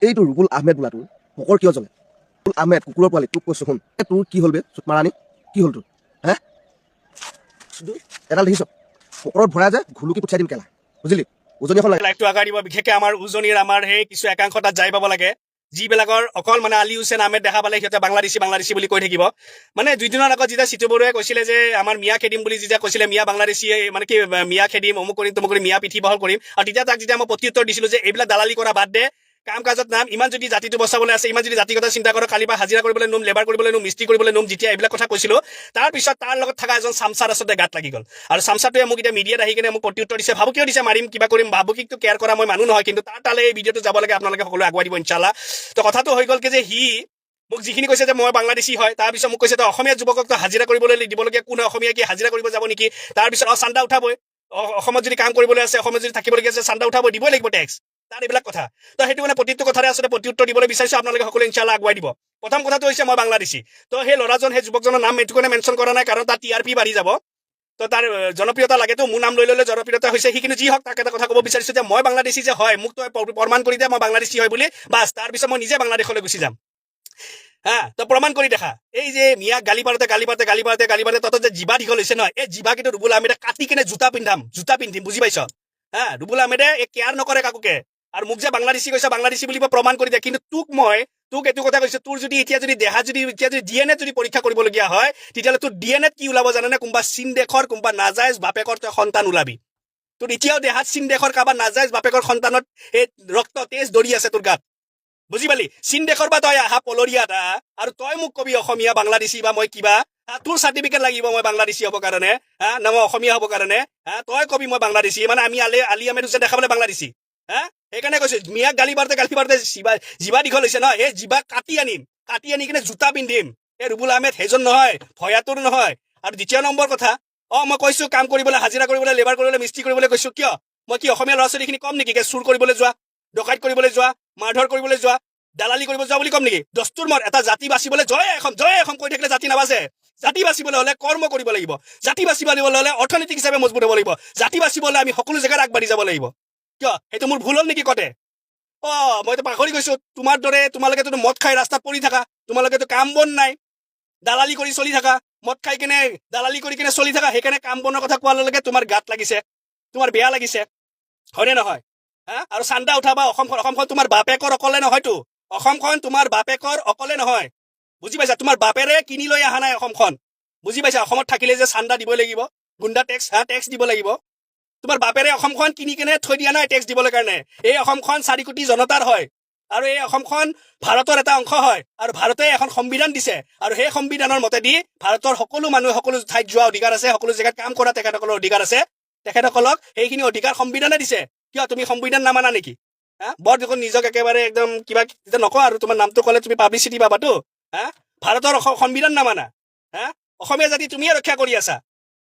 এইটো ৰুবুল আহমেদ বোলাটোৰ পকৰ কিয় জ্বলে? ৰুবুল আহমেদ, কুকুৰৰ পোৱালি, তোক কৈছো শুন। এ, তোৰ কি হ'ল বে? চুতমাৰাণী, কি হ'ল তোৰ? হে, এডাল দেখিছ, পকৰত ভৰাই যে ঘুলুকি পঠিয়াই দিম কেলা, বুজিলি? উজনি এখন লাগে। লাইভটো আগাই দিব। বিশেষকে আমাৰ উজনিৰ আমাৰ সেই কিছু একাংশ তাত যাই পাব লাগে, যিবিলাকৰ অকল মানে আলী হুছেইন আহমেদ দেখা পালে সিহঁতে বাংলাদেশী বাংলাদেশী বুলি কৈ থাকিব। মানে 2 দিনৰ আগত যেতিয়া চিতু বৰুৱাই কৈছিলে যে আমাৰ মিয়া খেদিম বুলি, যেতিয়া কৈছিলে মিয়া বাংলাদেশী, মানে কি মিয়া খেদিম, অমুক কৰিম, তমুক কৰিম, মিয়া পিঠি বহল কৰিম, আৰু তেতিয়া তাক যেতিয়া মই প্ৰত্যুত্তৰ দিছিলো যে এইবিলাক দালালি কৰা বাদ দে, কাম কাজত নাম, ইমান যদি জাতিটো বচাবলৈ আছে, ইমান যদি জাতিগত চিন্তা কৰ, কালি বা হাজিৰা কৰিবলৈ নোম, লেবাৰ কৰিবলৈ নোম, মিস্ত্ৰী কৰিবলৈ নোম, যেতিয়া এইবিলাক কথা কৈছিলো, তাৰপিছত তাৰ লগত থকা এজন চামচাৰ আচলতে গাত লাগি গ'ল। আৰু চামচাটোৱে মোক এতিয়া মিডিয়াত আহি কিনে মোক প্ৰত্যুত্তৰ দিছে, ভাবুকিও দিছে, মাৰিম, কিবা কৰিম। ভাবুকিকটো কেয়াৰ কৰা মই মানুহ নহয়, কিন্তু তাৰ তালে এই ভিডিঅ'টো যাব লাগে। আপোনালোকে সকলোৱে আগুৱাই দিব ইনশাল্লাহ। তো কথাটো হৈ গ'ল কি যে সি মোক যিখিনি কৈছে যে মই বাংলাদেশী হয়, তাৰপিছত মোক কৈছে তই অসমীয়া যুৱকক তই হাজিৰা কৰিবলৈ দিবলগীয়া কোন হয়? অসমীয়া কি হাজিৰা কৰিব যাব নেকি? তাৰপিছত চান্দা উঠাবই। অসমত যদি কাম কৰিবলৈ আছে, অসমত যদি থাকিবলগীয়া আছে, চান্দা উঠাবই, দিবই লাগিব টেক্স। তাৰ এইবিলাক কথা। তো সেইটো মানে প্ৰতিটো কথাৰে আচলতে প্ৰত্যুত্তৰ দিবলৈ বিচাৰিছো। আপোনালোকে সকলোৱে ইনশাল্লাহ আগুৱাই দিব। প্ৰথম কথাটো হৈছে মই বাংলাদেশী। তো সেই ল'ৰাজন, সেই যুৱকজনৰ নাম এইটো কাৰণে মেনশ্যন কৰা নাই, কাৰণ তাৰ টিআৰপি বাঢ়ি যাব। তো তাৰ জনপ্ৰিয়তা লাগেতো, মোৰ নাম লৈ ল'লে জনপ্ৰিয়তা হৈছে সি। কিন্তু যি হওক, তাক এটা কথা ক'ব বিচাৰিছো যে মই বাংলাদেশী যে হয়, মোক তই প্ৰমাণ কৰি দে মই বাংলাদেশী হয় বুলি, বাছ, তাৰপিছত মই নিজে বাংলাদেশলৈ গুচি যাম। হা, তই প্ৰমাণ কৰি দেখা। এই যে মিয়াক গালি পাৰোতে গালি পাৰোতে গালি পাৰোতে গালি পাৰোতে তহঁতৰ যে জিভা দীঘল হৈছে নহয়, এই জিভা কিন্তু ৰুবুল আহমেদে কাটি কিনে জোতা পিন্ধাম, জোতা পিন্ধিম, বুজি পাইছ? হা, ৰুবুল আহমেদে এই কেয়াৰ নকৰে কাকোকে। আৰু মোক যে বাংলাদেশী কৈছে, বাংলাদেশী বুলি মই প্ৰমাণ কৰি দে। কিন্তু তোক মই তোক এইটো কথা কৈছো, তোৰ যদি এতিয়া যদি দেহা যদি এতিয়া যদি ডিএনএ যদি পৰীক্ষা কৰিবলগীয়া হয়, তেতিয়াহ'লে তোৰ ডিএনএত কি ওলাব জানেনে? কোনোবা চীন দেশৰ কোনোবা নাজায়জ বাপেকৰ তই সন্তান ওলাবি। তোৰ এতিয়াও দেহাত চীন দেশৰ কাৰোবাৰ নাজায়জ বাপেকৰ সন্তানত এই ৰক্ত তেজ দৌৰি আছে তোৰ গাত, বুজি পালি? চীন দেশৰ পৰা তই আহা পলৰীয়া এটা, আৰু তই মোক কবি অসমীয়া বাংলাদেশী বা মই কিবা? হা, তোৰ চাৰ্টিফিকেট লাগিব মই বাংলাদেশী হ'ব কাৰণে? হা, না মই অসমীয়া হ'ব কাৰণে? হা, তই কবি মই বাংলাদেশী, মানে আমি আলি আলী আহমেদ হুছেইন দেখাবলৈ বাংলাদেশী? হা, সেইকাৰণে কৈছো, মিয়াক গালি পাৰোতে গালি পাৰোতে জিভা জিভা দীঘল হৈছে ন, এই জিভা কাটি আনিম, কাটি আনি কিনে জোতা পিন্ধিম। এই ৰুবুল আহমেদ সেইজন নহয়, ভয়াতুৰ নহয়। আৰু দ্বিতীয় নম্বৰ কথা, মই কৈছো কাম কৰিবলৈ, হাজিৰা কৰিবলৈ, লেবাৰ কৰিবলৈ, মিস্ত্ৰী কৰিবলৈ কৈছো। কিয়? মই কি অসমীয়া ল'ৰা ছোৱালীখিনি কম নেকি চুৰ কৰিবলৈ যোৱা, ডকাইত কৰিবলৈ যোৱা, মাৰধৰ কৰিবলৈ যোৱা, দালালি কৰিব যোৱা বুলি কম নেকি? দস্তুৰ মত এটা জাতি বাচিবলৈ জয় অসম, জয় অসম কৈ থাকিলে জাতি নাবাচে। জাতি বাচিবলৈ হ'লে কৰ্ম কৰিব লাগিব। জাতি বাচিবলৈ হ'লে অৰ্থনৈতিক হিচাপে মজবুত হ'ব লাগিব। জাতি বাচিবলৈ আমি সকলো জেগাত আগবাঢ়ি যাব লাগিব। কিয়, সেইটো মোৰ ভুল হ'ল নেকি কতে? মইতো পাহৰি গৈছো, তোমাৰ দৰে তোমালোকেতো মদ খাই ৰাস্তাত পৰি থাকা, তোমালোকেতো কাম বন নাই, দালালি কৰি চলি থাকা, মদ খাই কেনে দালালি কৰি কেনে চলি থাকা। সেইকাৰণে কাম বনৰ কথা কোৱাৰ লগে লগে তোমাৰ গাত লাগিছে, তোমাৰ বেয়া লাগিছে, হয়নে নহয়? হা, আৰু চান্দা উঠাবা অসমখন। অসমখন তোমাৰ বাপেকৰ অকলে নহয়তো। অসমখন তোমাৰ বাপেকৰ অকলে নহয়, বুজি পাইছা? তোমাৰ বাপেৰে কিনি লৈ অহা নাই অসমখন, বুজি পাইছা? অসমত থাকিলে যে চান্দা দিবই লাগিব, গুণ্ডা টেক্স, হা, টেক্স দিব লাগিব। তোমাৰ বাপেৰে অসমখন কিনি কেনে থৈ দিয়া নাই টেক্স দিবলৈ কাৰণে। এই অসমখন 4 কোটি জনতাৰ হয় আৰু এই অসমখন ভাৰতৰ এটা অংশ হয় আৰু ভাৰতে এখন সংবিধান দিছে আৰু সেই সংবিধানৰ মতেদি ভাৰতৰ সকলো মানুহে সকলো ঠাইত যোৱা অধিকাৰ আছে, সকলো জেগাত কাম কৰা তেখেতসকলৰ অধিকাৰ আছে। তেখেতসকলক সেইখিনি অধিকাৰ সংবিধানে দিছে। কিয়, তুমি সংবিধান নামানা নেকি? হা, বৰ দেখোন নিজক একেবাৰে একদম কিবা, এতিয়া নকওঁ আৰু, তোমাৰ নামটো ক'লে তুমি পাব্লিচিটি পাবাতো। হা, ভাৰতৰ সংবিধান নামানা? হা, অসমীয়া জাতি তুমিয়ে ৰক্ষা কৰি আছা?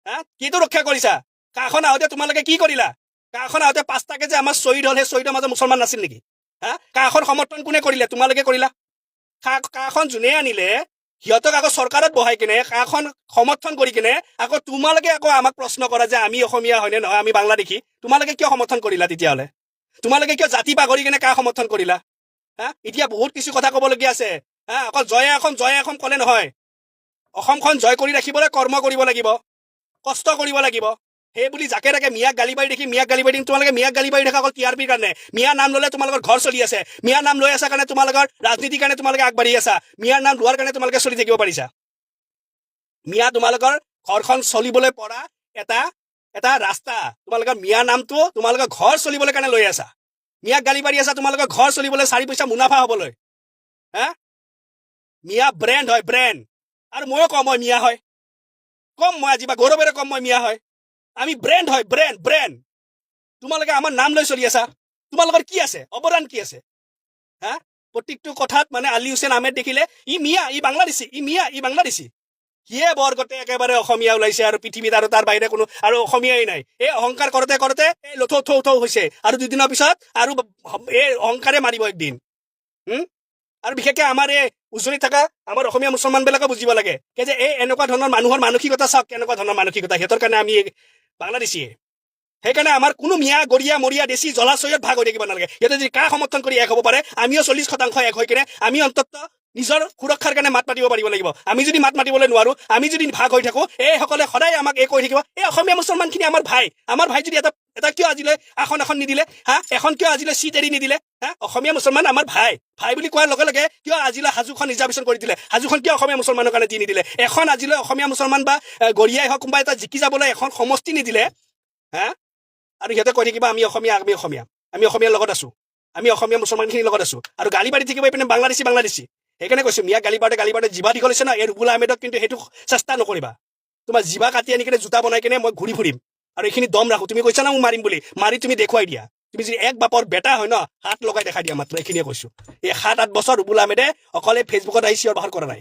হা, কিটো ৰক্ষা কৰিছা? কাখন আহোঁতে তোমালোকে কি কৰিলা? কাখন আহোঁতে পাঁচটাকে যে আমাৰ শ্বহীদ হ'ল, সেই শ্বহীদৰ মাজত মুছলমান নাছিল নেকি? হা, কাখন সমৰ্থন কোনে কৰিলে? তোমালোকে কৰিলা। কাখন যোনে আনিলে, সিহঁতক আকৌ চৰকাৰত বহাই কিনে কাখন সমৰ্থন কৰি কিনে আকৌ তোমালোকে আকৌ আমাক প্ৰশ্ন কৰা যে আমি অসমীয়া হয়নে নহয়, আমি বাংলাদেশী। তোমালোকে কিয় সমৰ্থন কৰিলা তেতিয়াহ'লে? তোমালোকে কিয় জাতি পাহৰি কিনে কা সমৰ্থন কৰিলা? হা, এতিয়া বহুত কিছু কথা ক'বলগীয়া আছে। হা, অকল জয় অসম, জয় অসম ক'লে নহয়। অসমখন জয় কৰি ৰাখিবলৈ কৰ্ম কৰিব লাগিব, কষ্ট কৰিব লাগিব। সেই বুলি যাকে তাকে মিয়াক গালি পাৰি দেখি মিয়াক গালি পাৰি দিম। তোমালোকে মিয়াক গালি পাৰি থাকা অকল টিআৰপিৰ কাৰণে। মিয়াৰ নাম ল'লে তোমালোকৰ ঘৰ চলি আছে। মিয়াৰ নাম লৈ আছা কাৰণে, তোমালোকৰ ৰাজনীতিৰ কাৰণে তোমালোকে আগবাঢ়ি আছা। মিয়াৰ নাম লোৱাৰ কাৰণে তোমালোকে চলি থাকিব পাৰিছা। মিয়া তোমালোকৰ ঘৰখন চলিবলৈ পৰা এটা এটা ৰাস্তা। তোমালোকৰ মিয়া নামটো তোমালোকৰ ঘৰ চলিবলৈ কাৰণে লৈ আছা। মিয়াক গালি পাৰি আছা তোমালোকৰ ঘৰ চলিবলৈ, 4 পইচা মুনাফা হ'বলৈ। হা, মিয়া ব্ৰেণ্ড হয়, ব্ৰেণ্ড। আৰু ময়ো কম, মই মিয়া হয়, কম মই আজি বা গৌৰৱেৰে কম, মই মিয়া হয়। আমি ব্ৰেণ্ড হয়, ব্ৰেণ্ড, ব্ৰেণ্ড। তোমালোকে আমাৰ নাম লৈ চলি আছা। তোমালোকৰ কি আছে অৱদান, কি আছে? হা, প্ৰত্যেকটো কথাত মানে আলী হুছেইন আহমেদ দেখিলে ই মিয়া, ই বাংলাদেশী, ই মিয়া, ই বাংলাদেশী। সিয়ে বৰ গোটেই একেবাৰে অসমীয়া ওলাইছে আৰু পৃথিৱীত আৰু তাৰ বাহিৰে কোনো আৰু অসমীয়াই নাই। এই অহংকাৰ কৰোতে কৰোতে এই লথৌ থৌ থৌ হৈছে আৰু 2 দিনৰ পিছত আৰু এই অহংকাৰে মাৰিব একদিন। আৰু বিশেষকে আমাৰ এই উজনিত থকা আমাৰ অসমীয়া মুছলমানবিলাকে বুজিব লাগে কি যে এই এনেকুৱা ধৰণৰ মানুহৰ মানসিকতা চাওক, কেনেকুৱা ধৰণৰ মানসিকতা। সিহঁতৰ কাৰণে আমি বাংলাদেশীয়ে। সেইকাৰণে আমাৰ কোনো মিয়া, গৰীয়া, মৰীয়া, দেশী জলাশয়ত ভাগ হৈ থাকিব নালাগে। সিহঁতে যদি কা সমৰ্থন কৰি এক হ'ব পাৰে, আমিও 40% এক হৈ কিনে আমি অন্ততঃ নিজৰ সুৰক্ষাৰ কাৰণে মাত মাতিব পাৰিব লাগিব। আমি যদি মাত মাতিবলৈ নোৱাৰো, আমি যদি ভাগ হৈ থাকো, এইসকলে সদায় আমাক এই কৈ থাকিব, এই অসমীয়া মুছলমানখিনি আমাৰ ভাই। আমাৰ ভাই যদি এটা এটা কিয় আজিলৈ আসন এখন নিদিলে? হা, এখন কিয় আজিলৈ চিট এৰি নিদিলে? হা, অসমীয়া মুছলমান আমাৰ ভাই ভাই বুলি কোৱাৰ লগে লগে কিয় আজিলৈ হাজোখন ৰিজাৰ্ভেশ্যন কৰি দিলে? হাজোখন কিয় অসমীয়া মুছলমানৰ কাৰণে দি নিদিলে? এখন আজিলৈ অসমীয়া মুছলমান বা গৰীয়াই হওক, কোনোবা এটা জিকি যাবলৈ এখন সমষ্টি নিদিলে। হা, আৰু সিহঁতে কৈ থাকিব, আমি অসমীয়া, আমি অসমীয়া, আমি অসমীয়াৰ লগত আছো, আমি অসমীয়া মুছলমানখিনিৰ লগত আছো, আৰু গালি পাৰি থাকিব এইপিনে বাংলাদেশী, বাংলাদেশী। সেইকাৰণে কৈছো, মিয়া গালি পাৰোতে গালি পাৰোতে জিভা দীঘল হৈছে ন? এই ৰুবুল আহমেদক কিন্তু সেইটো চেষ্টা নকৰিবা। তোমাৰ জিভা কাটি আনি কিনে জোতা বনাই কিনে মই ঘূৰি ফুৰিম। আৰু এইখিনি দম ৰাখো। তুমি কৈছা না মোক মাৰিম বুলি, মাৰি তুমি দেখুৱাই দিয়া। তুমি যদি এক বাপৰ বেটা হয় ন, হাত লগাই দেখাই দিয়া। মাত্ৰ এইখিনিয়ে কৈছো। এই 7-8 বছৰ ৰুবুল আহমেদে অকলে ফেচবুকত আহি চিঞৰ বাখৰ কৰা নাই।